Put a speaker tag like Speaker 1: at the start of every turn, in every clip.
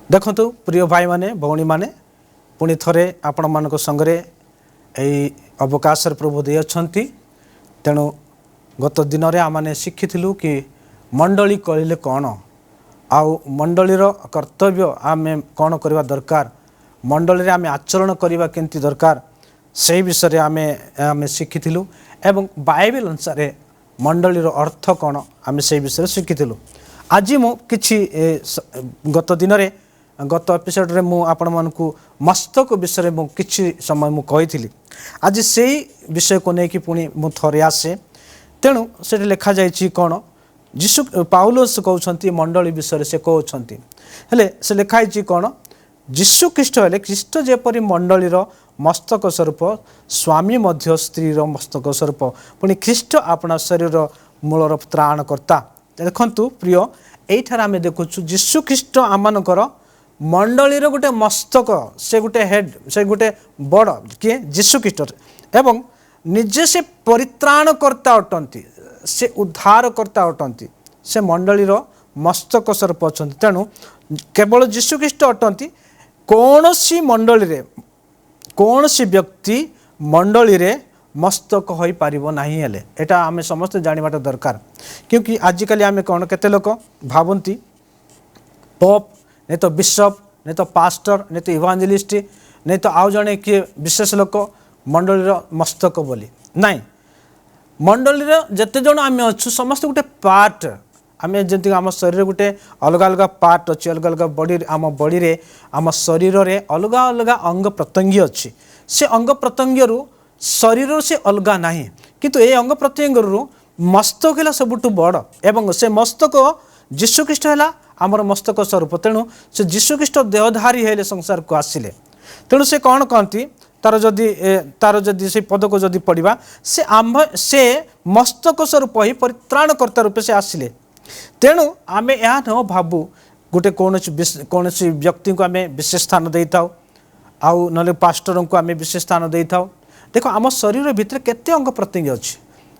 Speaker 1: ଦେଖନ୍ତୁ ପ୍ରିୟ ଭାଇମାନେ, ଭଉଣୀମାନେ, ପୁଣି ଥରେ ଆପଣମାନଙ୍କ ସଙ୍ଗରେ ଏହି ଅବକାଶରେ ପ୍ରଭୁ ଦେଇଅଛନ୍ତି। ତେଣୁ ଗତ ଦିନରେ ଆମମାନେ ଶିଖିଥିଲୁ କି ମଣ୍ଡଳୀ କହିଲେ କ'ଣ ଆଉ ମଣ୍ଡଳୀର କର୍ତ୍ତବ୍ୟ ଆମେ କ'ଣ କରିବା ଦରକାର, ମଣ୍ଡଳୀରେ ଆମେ ଆଚରଣ କରିବା କେମିତି ଦରକାର, ସେଇ ବିଷୟରେ ଆମେ ଶିଖିଥିଲୁ ଏବଂ ବାଇବେଲ ଅନୁସାରେ ମଣ୍ଡଳୀର ଅର୍ଥ କ'ଣ ଆମେ ସେଇ ବିଷୟରେ ଶିଖିଥିଲୁ। ଆଜି ମୁଁ କିଛି ଗତ ଦିନରେ, ଗତ ଏପିସୋଡ଼ରେ ମୁଁ ଆପଣମାନଙ୍କୁ ମସ୍ତକ ବିଷୟରେ ମୁଁ କିଛି ସମୟ ମୁଁ କହିଥିଲି। ଆଜି ସେଇ ବିଷୟକୁ ନେଇକି ପୁଣି ମୁଁ ଥରେ ଆସେ। ତେଣୁ ସେଠି ଲେଖାଯାଇଛି କ'ଣ, ଯୀଶୁ ପାଉଲସ କହୁଛନ୍ତି, ମଣ୍ଡଳୀ ବିଷୟରେ ସେ କହୁଛନ୍ତି। ହେଲେ ସେ ଲେଖା ହେଇଛି କ'ଣ, ଯୀଶୁ ଖ୍ରୀଷ୍ଟ ହେଲେ ଖ୍ରୀଷ୍ଟ ଯେପରି ମଣ୍ଡଳୀର ମସ୍ତକ ସ୍ୱରୂପ, ସ୍ୱାମୀ ମଧ୍ୟ ସ୍ତ୍ରୀର ମସ୍ତକ ସ୍ୱରୂପ, ପୁଣି ଖ୍ରୀଷ୍ଟ ଆପଣା ଶରୀରର ମୂଳର ତ୍ରାଣକର୍ତ୍ତା। ଦେଖନ୍ତୁ ପ୍ରିୟ, ଏଇଠାରେ ଆମେ ଦେଖୁଛୁ ଯୀଶୁ ଖ୍ରୀଷ୍ଟ ଆମମାନଙ୍କର ମଣ୍ଡଳୀର ଗୋଟେ ମସ୍ତକ, ସେ ଗୋଟେ ହେଡ୍, ସେ ଗୋଟେ ବଡ଼ କିଏ, ଯୀଶୁ ଖ୍ରୀଷ୍ଟ, ଏବଂ ନିଜେ ସେ ପରିତ୍ରାଣକର୍ତ୍ତା ଅଟନ୍ତି, ସେ ଉଦ୍ଧାରକର୍ତ୍ତା ଅଟନ୍ତି, ସେ ମଣ୍ଡଳୀର ମସ୍ତକ ସ୍ୱରୂପ ଅଛନ୍ତି। ତେଣୁ କେବଳ ଯୀଶୁ ଖ୍ରୀଷ୍ଟ ଅଟନ୍ତି। କୌଣସି ମଣ୍ଡଳୀରେ କୌଣସି ବ୍ୟକ୍ତି ମଣ୍ଡଳୀରେ ମସ୍ତକ ହୋଇପାରିବ ନାହିଁ। ହେଲେ ଏଇଟା ଆମେ ସମସ୍ତେ ଜାଣିବାଟା ଦରକାର, କ୍ୟୁଁକି ଆଜିକାଲି ଆମେ କ'ଣ କେତେ ଲୋକ ଭାବନ୍ତି ପୋପ୍ ନାଇଁ ତ ବିଶପ, ନାଇଁ ତ ପାଷ୍ଟର, ନାଇଁ ତ ଇଭାଞ୍ଜେଲିଷ୍ଟ, ନାଇଁ ତ ଆଉ ଜଣେ କିଏ ବିଶେଷ ଲୋକ ମଣ୍ଡଳୀର ମସ୍ତକ ବୋଲି। ନାଇଁ, ମଣ୍ଡଳୀର ଯେତେ ଜଣ ଆମେ ଅଛୁ ସମସ୍ତେ ଗୋଟେ ପାର୍ଟ। ଆମେ ଯେମିତି ଆମ ଶରୀରରେ ଗୋଟେ ଅଲଗା ଅଲଗା ପାର୍ଟ ଅଛି, ଅଲଗା ଅଲଗା ବଡ଼ି, ଆମ ବଡ଼ିରେ, ଆମ ଶରୀରରେ ଅଲଗା ଅଲଗା ଅଙ୍ଗ ପ୍ରତ୍ୟଙ୍ଗ ଅଛି। ସେ ଅଙ୍ଗ ପ୍ରତ୍ୟଙ୍ଗରୁ ଶରୀରରୁ ସେ ଅଲଗା ନାହିଁ, କିନ୍ତୁ ଏ ଅଙ୍ଗ ପ୍ରତ୍ୟଙ୍ଗରୁ ମସ୍ତକ ହେଲା ସବୁଠୁ ବଡ଼ ଏବଂ ସେ ମସ୍ତକ ଯୀଶୁଖ୍ରୀଷ୍ଟ ହେଲା ଆମର ମସ୍ତକ ସ୍ୱରୂପ। ତେଣୁ ସେ ଯୀଶୁଖ୍ରୀଷ୍ଟ ଦେହଧାରୀ ହେଲେ ସଂସାରକୁ ଆସିଲେ। ତେଣୁ ସେ କ'ଣ କହନ୍ତି, ତାର ଯଦି ସେଇ ପଦକୁ ଯଦି ପଢ଼ିବା, ସେ ମସ୍ତକ ସ୍ୱରୂପ ହିଁ ପରିତ୍ରାଣକର୍ତ୍ତା ରୂପେ ସେ ଆସିଲେ। ତେଣୁ ଆମେ ଏହା ନ ଭାବୁ ଗୋଟେ କୌଣସି ବ୍ୟକ୍ତିଙ୍କୁ ଆମେ ବିଶେଷ ସ୍ଥାନ ଦେଇଥାଉ, ଆଉ ନହେଲେ ପାଷ୍ଟରଙ୍କୁ ଆମେ ବିଶେଷ ସ୍ଥାନ ଦେଇଥାଉ। ଦେଖ, ଆମ ଶରୀର ଭିତରେ କେତେ ଅଙ୍ଗ ପ୍ରତ୍ୟଙ୍ଗ ଅଛି,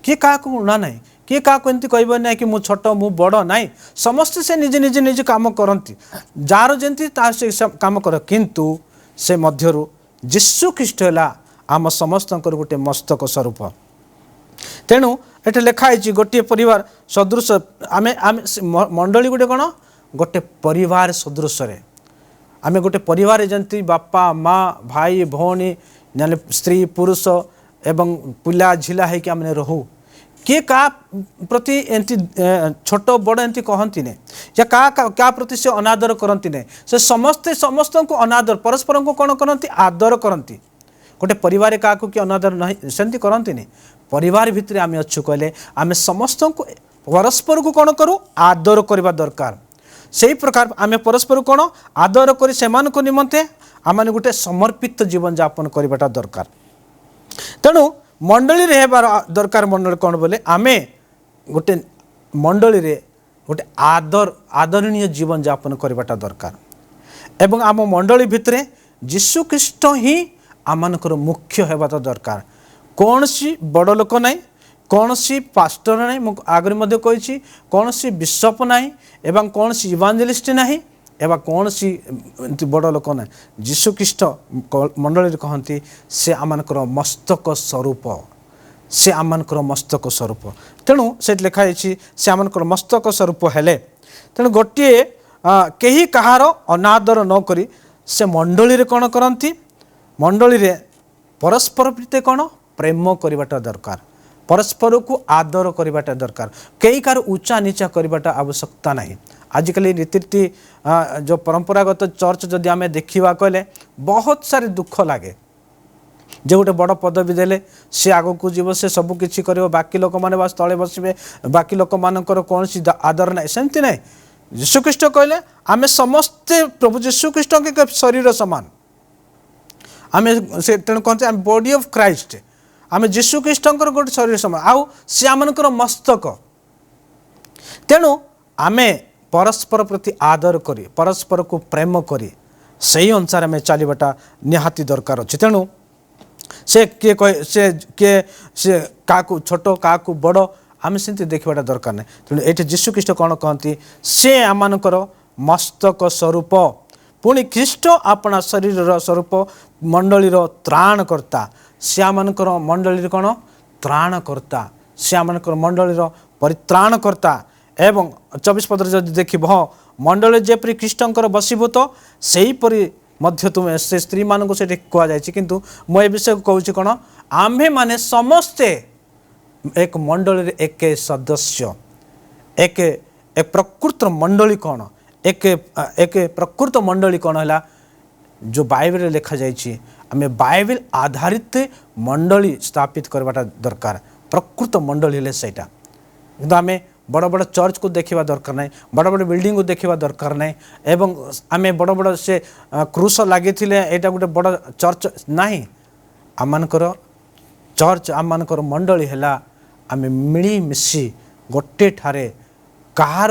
Speaker 1: କିଏ କାହାକୁ ଊଣା ନାହିଁ, କିଏ କାହାକୁ ଏମିତି କହିବ ନାହିଁ କି ମୁଁ ଛୋଟ ମୁଁ ବଡ଼, ନାହିଁ। ସମସ୍ତେ ସେ ନିଜେ ନିଜେ ନିଜେ କାମ କରନ୍ତି, ଯାହାର ଯେମିତି ତାର ସେ କାମ କର। କିନ୍ତୁ ସେ ମଧ୍ୟରୁ ଯୀଶୁ ଖ୍ରୀଷ୍ଟ ହେଲା ଆମ ସମସ୍ତଙ୍କର ଗୋଟେ ମସ୍ତକ ସ୍ୱରୂପ। ତେଣୁ ଏଠି ଲେଖା ହେଇଛି ଗୋଟିଏ ପରିବାର ସଦୃଶ ଆମେ ମଣ୍ଡଳୀ ଗୋଟେ କ'ଣ ଗୋଟେ ପରିବାର ସଦୃଶରେ। ଆମେ ଗୋଟେ ପରିବାରରେ ଯେମିତି ବାପା ମା ଭାଇ ଭଉଣୀ ନହେଲେ ସ୍ତ୍ରୀ ପୁରୁଷ ଏବଂ ପିଲା ଝିଲା ହେଇକି ଆମେ ରହୁ, କିଏ କାହା ପ୍ରତି ଏମିତି ଛୋଟ ବଡ଼ ଏମିତି କହନ୍ତି ନାହିଁ, ଯେ କାହା ପ୍ରତି ସେ ଅନାଦର କରନ୍ତି ନାହିଁ। ସେ ସମସ୍ତେ ସମସ୍ତଙ୍କୁ ଅନାଦର, ପରସ୍ପରଙ୍କୁ କ'ଣ କରନ୍ତି, ଆଦର କରନ୍ତି। ଗୋଟେ ପରିବାରରେ କାହାକୁ କିଏ ଅନାଦର ନାହିଁ ସେମିତି କରନ୍ତିନି। ପରିବାର ଭିତରେ ଆମେ ଅଛୁ କହିଲେ ଆମେ ସମସ୍ତଙ୍କୁ ପରସ୍ପରକୁ କ'ଣ କରୁ, ଆଦର କରିବା ଦରକାର। ସେଇ ପ୍ରକାର ଆମେ ପରସ୍ପରକୁ କ'ଣ ଆଦର କରି ସେମାନଙ୍କ ନିମନ୍ତେ ଆମମାନେ ଗୋଟେ ସମର୍ପିତ ଜୀବନଯାପନ କରିବାଟା ଦରକାର। ତେଣୁ ମଣ୍ଡଳୀରେ ହେବାର ଦରକାର ମଣ୍ଡଳୀ କ'ଣ ବୋଲେ ଆମେ ଗୋଟେ ମଣ୍ଡଳୀରେ ଗୋଟେ ଆଦରଣୀୟ ଜୀବନଯାପନ କରିବାଟା ଦରକାର। ଏବଂ ଆମ ମଣ୍ଡଳୀ ଭିତରେ ଯୀଶୁଖ୍ରୀଷ୍ଟ ହିଁ ଆମମାନଙ୍କର ମୁଖ୍ୟ ହେବାଟା ଦରକାର। କୌଣସି ବଡ଼ ଲୋକ ନାହିଁ, କୌଣସି ପାଷ୍ଟର ନାହିଁ, ମୁଁ ଆଗରୁ ମଧ୍ୟ କହିଛି, କୌଣସି ବିଶପ ନାହିଁ ଏବଂ କୌଣସି ଇଭାଞ୍ଜେଲିଷ୍ଟ ନାହିଁ ଏବଂ କୌଣସି ଏମିତି ବଡ଼ ଲୋକ ନାହିଁ। ଯୀଶୁଖ୍ରୀଷ୍ଟ ମଣ୍ଡଳୀରେ କହନ୍ତି ସେ ଆମମାନଙ୍କର ମସ୍ତକ ସ୍ୱରୂପ, ସେ ଆମମାନଙ୍କର ମସ୍ତକ ସ୍ୱରୂପ। ତେଣୁ ସେଠି ଲେଖା ହେଇଛି ସେ ଆମମାନଙ୍କର ମସ୍ତକ ସ୍ୱରୂପ ହେଲେ, ତେଣୁ ଗୋଟିଏ କେହି କାହାର ଅନାଦର ନ କରି ସେ ମଣ୍ଡଳୀରେ କ'ଣ କରନ୍ତି, ମଣ୍ଡଳୀରେ ପରସ୍ପର ପ୍ରତି କ'ଣ ପ୍ରେମ କରିବାଟା ଦରକାର, ପରସ୍ପରକୁ ଆଦର କରିବାଟା ଦରକାର, କେହି କାହାର ଉଚ୍ଚା ନିଚା କରିବାଟା ଆବଶ୍ୟକତା ନାହିଁ। ଆଜିକାଲି ରୀତିନୀତି ଯେଉଁ ପରମ୍ପରାଗତ ଚର୍ଚ୍ଚ ଯଦି ଆମେ ଦେଖିବା କହିଲେ ବହୁତ ସାରି ଦୁଃଖ ଲାଗେ। ଯେ ଗୋଟେ ବଡ଼ ପଦବୀ ଦେଲେ ସେ ଆଗକୁ ଯିବ, ସେ ସବୁ କିଛି କରିବ, ବାକି ଲୋକମାନେ ବାସ୍ ତଳେ ବସିବେ, ବାକି ଲୋକମାନଙ୍କର କୌଣସି ଆଦର ନାହିଁ। ସେମିତି ନାହିଁ। ଯୀଶୁଖ୍ରୀଷ୍ଟ କହିଲେ ଆମେ ସମସ୍ତେ ପ୍ରଭୁ ଯୀଶୁଖ୍ରୀଷ୍ଟଙ୍କ ଶରୀର ସମାନ। ଆମେ ସେ ତେଣୁ କହନ୍ତି ଆମେ ବଡି ଅଫ୍ କ୍ରାଇଷ୍ଟ, ଆମେ ଯୀଶୁଖ୍ରୀଷ୍ଟଙ୍କର ଗୋଟେ ଶରୀର ସମାନ, ଆଉ ସେ ଆମମାନଙ୍କର ମସ୍ତକ। ତେଣୁ ଆମେ ପରସ୍ପର ପ୍ରତି ଆଦର କରି ପରସ୍ପରକୁ ପ୍ରେମ କରି ସେଇ ଅନୁସାରେ ଆମେ ଚାଲିବାଟା ନିହାତି ଦରକାର ଅଛି। ତେଣୁ ସେ କିଏ କହେ, ସେ କିଏ, ସେ କାହାକୁ ଛୋଟ କାହାକୁ ବଡ଼ ଆମେ ସେମିତି ଦେଖିବାଟା ଦରକାର ନାହିଁ। ତେଣୁ ଏଇଠି ଯୀଶୁଖ୍ରୀଷ୍ଟ କ'ଣ କହନ୍ତି, ସେ ଆମମାନଙ୍କର ମସ୍ତକ ସ୍ୱରୂପ, ପୁଣି ଖ୍ରୀଷ୍ଟ ଆପଣା ଶରୀରର ସ୍ୱରୂପ ମଣ୍ଡଳୀର ତ୍ରାଣକର୍ତ୍ତା। ସେ ଆମମାନଙ୍କର ମଣ୍ଡଳୀର କ'ଣ? ତ୍ରାଣକର୍ତ୍ତା। ସେ ଆମମାନଙ୍କର ମଣ୍ଡଳୀର ପରିତ୍ରାଣକର୍ତ୍ତା। ଏବଂ 24 ପଦରେ ଯଦି ଦେଖିବ, ହଁ, ମଣ୍ଡଳୀ ଯେପରି ଖ୍ରୀଷ୍ଟଙ୍କର ବଶୀଭୂତ, ସେହିପରି ମଧ୍ୟ ତୁମେ ସେ ସ୍ତ୍ରୀମାନଙ୍କୁ ସେଠି କୁହାଯାଇଛି। କିନ୍ତୁ ମୁଁ ଏ ବିଷୟକୁ କହୁଛି କ'ଣ? ଆମ୍ଭେମାନେ ସମସ୍ତେ ଏକ ମଣ୍ଡଳୀରେ ଏକ ସଦସ୍ୟ। ଏକ ଏକ ପ୍ରକୃତ ମଣ୍ଡଳୀ କ'ଣ? ଏକ ଏକ ପ୍ରକୃତ ମଣ୍ଡଳୀ କ'ଣ ହେଲା? ଯେଉଁ ବାଇବେଲରେ ଲେଖାଯାଇଛି, ଆମେ ବାଇବେଲ ଆଧାରିତ ମଣ୍ଡଳୀ ସ୍ଥାପିତ କରିବାଟା ଦରକାର। ପ୍ରକୃତ ମଣ୍ଡଳୀ ହେଲେ ସେଇଟା। କିନ୍ତୁ ଆମେ ବଡ଼ ବଡ଼ ଚର୍ଚ୍ଚକୁ ଦେଖିବା ଦରକାର ନାହିଁ, ବଡ଼ ବଡ଼ ବିଲ୍ଡିଂକୁ ଦେଖିବା ଦରକାର ନାହିଁ ଏବଂ ଆମେ ବଡ଼ ବଡ଼ ସେ କ୍ରୁଶ ଲାଗିଥିଲେ ଏଇଟା ଗୋଟେ ବଡ଼ ଚର୍ଚ୍ଚ ନାହିଁ। ଆମମାନଙ୍କର ଚର୍ଚ୍ଚ, ଆମମାନଙ୍କର ମଣ୍ଡଳୀ ହେଲା ଆମେ ମିଳିମିଶି ଗୋଟେ ଠାରେ କାହାର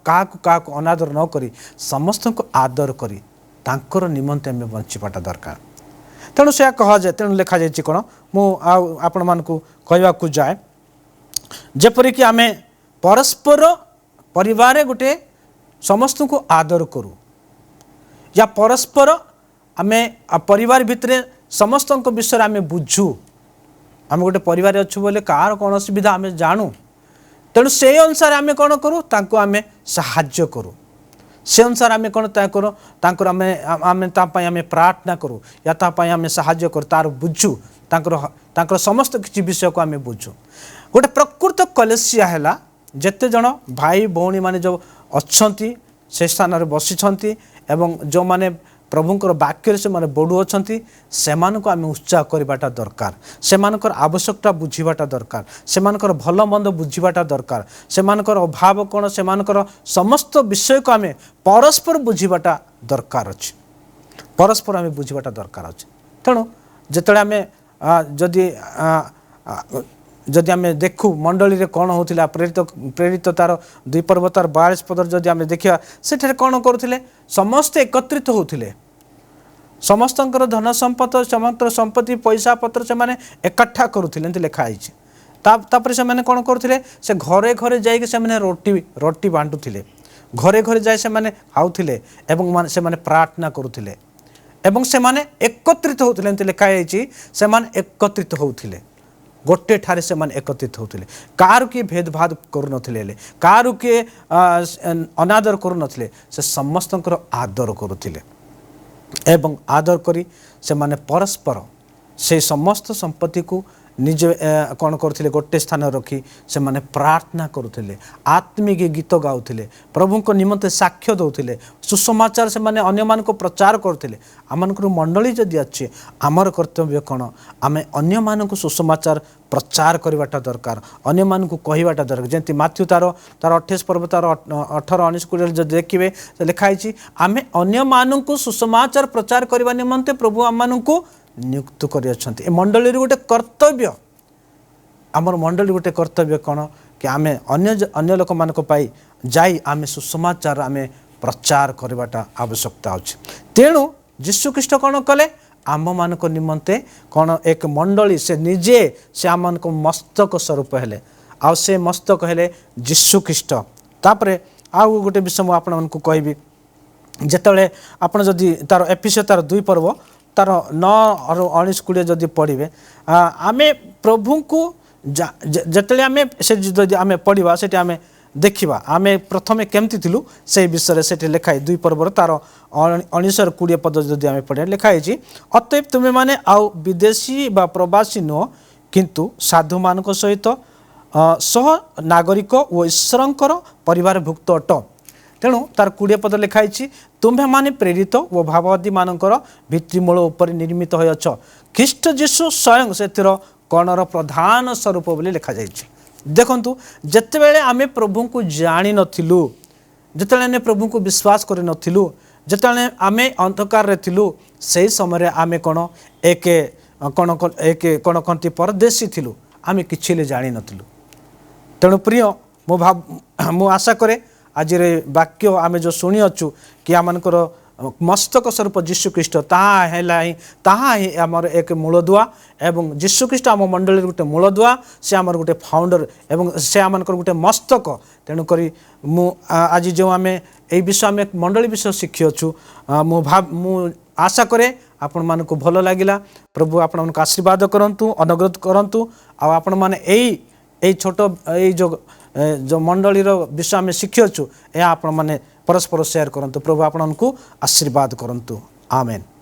Speaker 1: କାହାକୁ କାହାକୁ ଅନାଦର ନ କରି, ସମସ୍ତଙ୍କୁ ଆଦର କରି ତାଙ୍କର ନିମନ୍ତେ ଆମେ ବଞ୍ଚିବାଟା ଦରକାର। ତେଣୁ ସେୟା କୁହାଯାଏ। ତେଣୁ ଲେଖାଯାଇଛି କ'ଣ, ମୁଁ ଆଉ ଆପଣମାନଙ୍କୁ କହିବାକୁ ଯାଏ, ଯେପରିକି ଆମେ ପରସ୍ପର ପରିବାରରେ ଗୋଟେ ସମସ୍ତଙ୍କୁ ଆଦର କରୁ ୟା ପରସ୍ପର ଆମେ ପରିବାର ଭିତରେ ସମସ୍ତଙ୍କ ବିଷୟରେ ଆମେ ବୁଝୁ। ଆମେ ଗୋଟେ ପରିବାରରେ ଅଛୁ ବୋଲେ କାହାର କ'ଣ ଅସୁବିଧା ଆମେ ଜାଣୁ। ତେଣୁ ସେଇ ଅନୁସାରେ ଆମେ କ'ଣ କରୁ? ତାଙ୍କୁ ଆମେ ସାହାଯ୍ୟ କରୁ। ସେ ଅନୁସାରେ ଆମେ କ'ଣ କରୁ? ତାଙ୍କର ଆମେ ତା ପାଇଁ ଆମେ ପ୍ରାର୍ଥନା କରୁ ୟା ତା ପାଇଁ ଆମେ ସାହାଯ୍ୟ କରୁ, ତାର ବୁଝୁ, ତାଙ୍କର ସମସ୍ତ କିଛି ବିଷୟକୁ ଆମେ ବୁଝୁ। ଗୋଟେ ପ୍ରକୃତ କଲେସିଆ ହେଲା ଯେତେ ଜଣ ଭାଇ ଭଉଣୀମାନେ ଯେଉଁ ଅଛନ୍ତି, ସେ ସ୍ଥାନରେ ବସିଛନ୍ତି ଏବଂ ଯେଉଁମାନେ ପ୍ରଭୁଙ୍କର ବାକ୍ୟରେ ସେମାନେ ବଢ଼ୁଅଛନ୍ତି, ସେମାନଙ୍କୁ ଆମେ ଉତ୍ସାହ କରିବାଟା ଦରକାର। ସେମାନଙ୍କର ଆବଶ୍ୟକତା ବୁଝିବାଟା ଦରକାର। ସେମାନଙ୍କର ଭଲ ମନ୍ଦ ବୁଝିବାଟା ଦରକାର। ସେମାନଙ୍କର ଅଭାବ କ'ଣ, ସେମାନଙ୍କର ସମସ୍ତ ବିଷୟକୁ ଆମେ ପରସ୍ପର ବୁଝିବାଟା ଦରକାର ଅଛି। ପରସ୍ପର ଆମେ ବୁଝିବାଟା ଦରକାର ଅଛି। ତେଣୁ ଯେତେବେଳେ ଆମେ ଯଦି ଆମେ ଦେଖୁ ମଣ୍ଡଳୀରେ କ'ଣ ହେଉଥିଲା, ପ୍ରେରିତ ତାର 2 ପର୍ବ ତାର 42 ପଦରେ ଯଦି ଆମେ ଦେଖିବା, ସେଠାରେ କ'ଣ କରୁଥିଲେ? ସମସ୍ତେ ଏକତ୍ରିତ ହେଉଥିଲେ। ସମସ୍ତଙ୍କର ଧନ ସମ୍ପଦ, ସମସ୍ତ ସମ୍ପତ୍ତି, ପଇସା ପତ୍ର ସେମାନେ ଏକଠା କରୁଥିଲେ, ଏମିତି ଲେଖା ହେଇଛି। ତାପରେ ସେମାନେ କ'ଣ କରୁଥିଲେ? ସେ ଘରେ ଘରେ ଯାଇକି ସେମାନେ ରୋଟି ବାଣ୍ଟୁଥିଲେ। ଘରେ ଘରେ ଯାଇ ସେମାନେ ଖାଉଥିଲେ ଏବଂ ସେମାନେ ପ୍ରାର୍ଥନା କରୁଥିଲେ ଏବଂ ସେମାନେ ଏକତ୍ରିତ ହେଉଥିଲେ। ଏମିତି ଲେଖା ହେଇଛି, ସେମାନେ ଏକତ୍ରିତ ହେଉଥିଲେ, ଗୋଟେ ଠାରେ ସେମାନେ ଏକତ୍ରିତ ହେଉଥିଲେ। କାହାର କିଏ ଭେଦଭାବ କରୁନଥିଲେ, ହେଲେ କାହାର କିଏ ଅନାଦର କରୁନଥିଲେ, ସେ ସମସ୍ତଙ୍କର ଆଦର କରୁଥିଲେ ଏବଂ ଆଦର କରି ସେମାନେ ପରସ୍ପର ସେ ସମସ୍ତ ସମ୍ପତ୍ତିକୁ ନିଜେ କ'ଣ କରୁଥିଲେ? ଗୋଟେ ସ୍ଥାନରେ ରଖି ସେମାନେ ପ୍ରାର୍ଥନା କରୁଥିଲେ, ଆତ୍ମିକ ଗୀତ ଗାଉଥିଲେ, ପ୍ରଭୁଙ୍କ ନିମନ୍ତେ ସାକ୍ଷ୍ୟ ଦେଉଥିଲେ, ସୁସମାଚାର ସେମାନେ ଅନ୍ୟମାନଙ୍କୁ ପ୍ରଚାର କରୁଥିଲେ। ଆମମାନଙ୍କର ମଣ୍ଡଳୀ ଯଦି ଅଛି, ଆମର କର୍ତ୍ତବ୍ୟ କ'ଣ? ଆମେ ଅନ୍ୟମାନଙ୍କୁ ସୁସମାଚାର ପ୍ରଚାର କରିବାଟା ଦରକାର, ଅନ୍ୟମାନଙ୍କୁ କହିବାଟା ଦରକାର। ଯେମିତି ମାଥ୍ୟୁ ତାର 28 ପର୍ବ ତାର 18, 19, 20ରେ ଯଦି ଦେଖିବେ, ଲେଖା ହେଇଛି, ଆମେ ଅନ୍ୟମାନଙ୍କୁ ସୁସମାଚାର ପ୍ରଚାର କରିବା ନିମନ୍ତେ ପ୍ରଭୁ ଆମମାନଙ୍କୁ ନିଯୁକ୍ତ କରିଅଛନ୍ତି। ଏ ମଣ୍ଡଳୀର ଗୋଟେ କର୍ତ୍ତବ୍ୟ, ଆମର ମଣ୍ଡଳୀ ଗୋଟେ କର୍ତ୍ତବ୍ୟ କ'ଣ କି ଆମେ ଅନ୍ୟ ଲୋକମାନଙ୍କ ପାଇଁ ଯାଇ ଆମେ ସୁସମାଚାର ଆମେ ପ୍ରଚାର କରିବାଟା ଆବଶ୍ୟକତା ଅଛି। ତେଣୁ ଯୀଶୁଖ୍ରୀଷ୍ଟ କ'ଣ କଲେ? ଆମମାନଙ୍କ ନିମନ୍ତେ କ'ଣ ଏକ ମଣ୍ଡଳୀ, ସେ ନିଜେ ସେ ଆମମାନଙ୍କ ମସ୍ତକ ସ୍ୱରୂପ ହେଲେ, ଆଉ ସେ ମସ୍ତକ ହେଲେ ଯୀଶୁଖ୍ରୀଷ୍ଟ। ତାପରେ ଆଉ ଗୋଟେ ବିଷୟ ମୁଁ ଆପଣମାନଙ୍କୁ କହିବି, ଯେତେବେଳେ ଆପଣ ଯଦି ତାର ଏଫିସୀୟ ତାର 2 ପର୍ବ ତାର 9 19 20 ଯଦି ପଢ଼ିବେ, ଆମେ ପ୍ରଭୁଙ୍କୁ ଯେତେବେଳେ ଆମେ ସେ ଯଦି ଆମେ ପଢ଼ିବା, ସେଠି ଆମେ ଦେଖିବା ଆମେ ପ୍ରଥମେ କେମିତି ଥିଲୁ ସେଇ ବିଷୟରେ ସେଠି ଲେଖା ହେଇଛି। 2 ପର୍ବର ତାର 19 20 ପଦ ଯଦି ଆମେ ପଢ଼ିବା, ଲେଖା ହେଇଛି, ଅତଏବ ତୁମେମାନେ ଆଉ ବିଦେଶୀ ବା ପ୍ରବାସୀ ନୁହଁ, କିନ୍ତୁ ସାଧୁମାନଙ୍କ ସହିତ ସହ ନାଗରିକ ଓ ଈଶ୍ୱରଙ୍କର ପରିବାରଭୁକ୍ତ ଅଟ। ତେଣୁ ତାର 20 ପଦ ଲେଖା ହେଇଛି, ତୁମ୍ଭେମାନେ ପ୍ରେରିତ ଓ ଭାବବାଦୀମାନଙ୍କର ଭିତ୍ତିମୂଳ ଉପରେ ନିର୍ମିତ ହୋଇଅଛ, ଖ୍ରୀଷ୍ଟ ଯୀଶୁ ସ୍ୱୟଂ ସେଥିର କଣର ପ୍ରଧାନ ସ୍ୱରୂପ ବୋଲି ଲେଖାଯାଇଛି। ଦେଖନ୍ତୁ, ଯେତେବେଳେ ଆମେ ପ୍ରଭୁଙ୍କୁ ଜାଣିନଥିଲୁ, ଯେତେବେଳେ ଆମେ ପ୍ରଭୁଙ୍କୁ ବିଶ୍ୱାସ କରିନଥିଲୁ, ଯେତେବେଳେ ଆମେ ଅନ୍ଧକାରରେ ଥିଲୁ, ସେହି ସମୟରେ ଆମେ କ'ଣ ଏକ କ'ଣ ଏକ କ'ଣ କହନ୍ତି ପରଦେଶୀ ଥିଲୁ, ଆମେ କିଛି ହେଲେ ଜାଣିନଥିଲୁ। ତେଣୁ ପ୍ରିୟ, ମୁଁ ଆଶା କରେ ଆଜିର ଏ ବାକ୍ୟ ଆମେ ଯେଉଁ ଶୁଣିଅଛୁ କି ଆମମାନଙ୍କର ମସ୍ତକ ସ୍ୱରୂପ ଯୀଶୁଖ୍ରୀଷ୍ଟ, ତାହା ହେଲା ହିଁ, ତାହା ହିଁ ଆମର ଏକ ମୂଳଦୁଆ। ଏବଂ ଯୀଶୁଖ୍ରୀଷ୍ଟ ଆମ ମଣ୍ଡଳୀର ଗୋଟେ ମୂଳଦୁଆ, ସେ ଆମର ଗୋଟେ ଫାଉଣ୍ଡର ଏବଂ ସେ ଆମମାନଙ୍କର ଗୋଟେ ମସ୍ତକ। ତେଣୁକରି ମୁଁ ଆଜି ଯେଉଁ ଆମେ ଏଇ ବିଷୟ, ଆମେ ମଣ୍ଡଳୀ ବିଷୟ ଶିଖିଅଛୁ, ମୁଁ ଆଶା କରେ ଆପଣମାନଙ୍କୁ ଭଲ ଲାଗିଲା। ପ୍ରଭୁ ଆପଣମାନଙ୍କୁ ଆଶୀର୍ବାଦ କରନ୍ତୁ, ଅନୁଗ୍ରହ କରନ୍ତୁ। ଆଉ ଆପଣମାନେ ଏଇ ଛୋଟ ଏଇ ଯେଉଁ ମଣ୍ଡଳୀର ବିଷୟ ଆମେ ଶିଖିଅଛୁ, ଏହା ଆପଣମାନେ ପରସ୍ପର ସେୟାର କରନ୍ତୁ। ପ୍ରଭୁ ଆପଣଙ୍କୁ ଆଶୀର୍ବାଦ କରନ୍ତୁ। ଆମେନ୍।